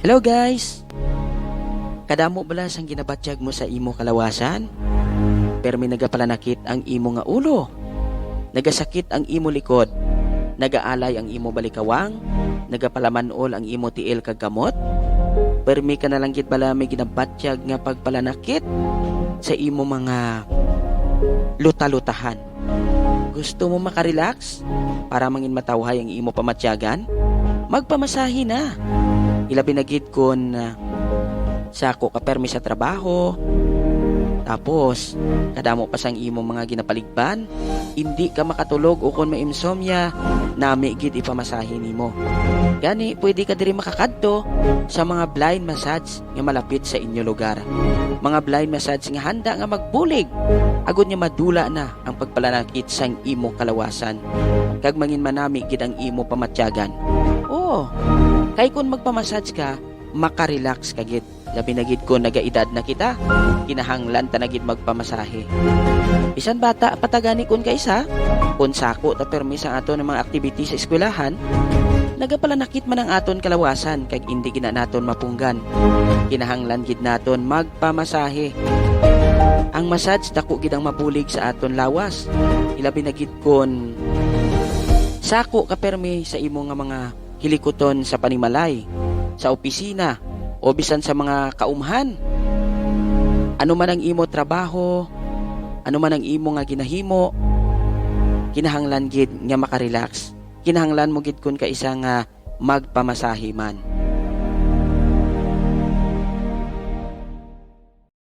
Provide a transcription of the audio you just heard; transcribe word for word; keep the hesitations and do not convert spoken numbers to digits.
Hello guys! Kadamo bala sang ginabatyag mo sa imo kalawasan? Permi nagapalanakit ang imo nga ulo. Nagasakit ang imo likod. Nagaalay ang imo balikawang. Nagapalaman-ol ang imo tiil kag kamot. Permi ka na lang gid bala may ginabatyag nga pagpalanakit sa imo mga luta-lutahan. Gusto mo makarelax para mangin matawhay ang imo pamatyagan? Magpamasahe na. Ilabi na gid kun, ah, sako ka permi sa trabaho. Tapos, kadamo pa sang imo mga ginapaligban, indi ka makatulog o kon may insomnia, nami gid ipamasahe nimo. Gani, pwede ka diri makakadto sa mga blind massage nga malapit sa inyo lugar. Mga blind massage nga handa nga magbulig agod nga madula na ang pagpalanakit sang imo kalawasan, kag mangin manami gid ang imo pamatyagan. Oo, kay kon magpamassage ka, makarelax ka gid. Labi na gid kon nagaedad na kita, kinahanglan ta na gid magpamasahe. Bisan bata pa ta gani kon kaisa, kon sako ta permi sa aton mga activity sa eskwelahan, nagapalanakit man ang aton kalawasan kag indi gid na naton mapunggan. Kinahanglan gid naton magpamasahe. Ang massage dako gid ang mabulig sa aton lawas. Ilabi na gid kon sako ka permi sa imo nga mga hilikuton sa panimalay, sa opisina, o bisan sa mga kaumhan. Ano man ang imo trabaho, ano man ang imo nga ginahimo, kinahanglan gid nga makarelax. Kinahanglan mo gid kun kaisa nga magpamasahe man.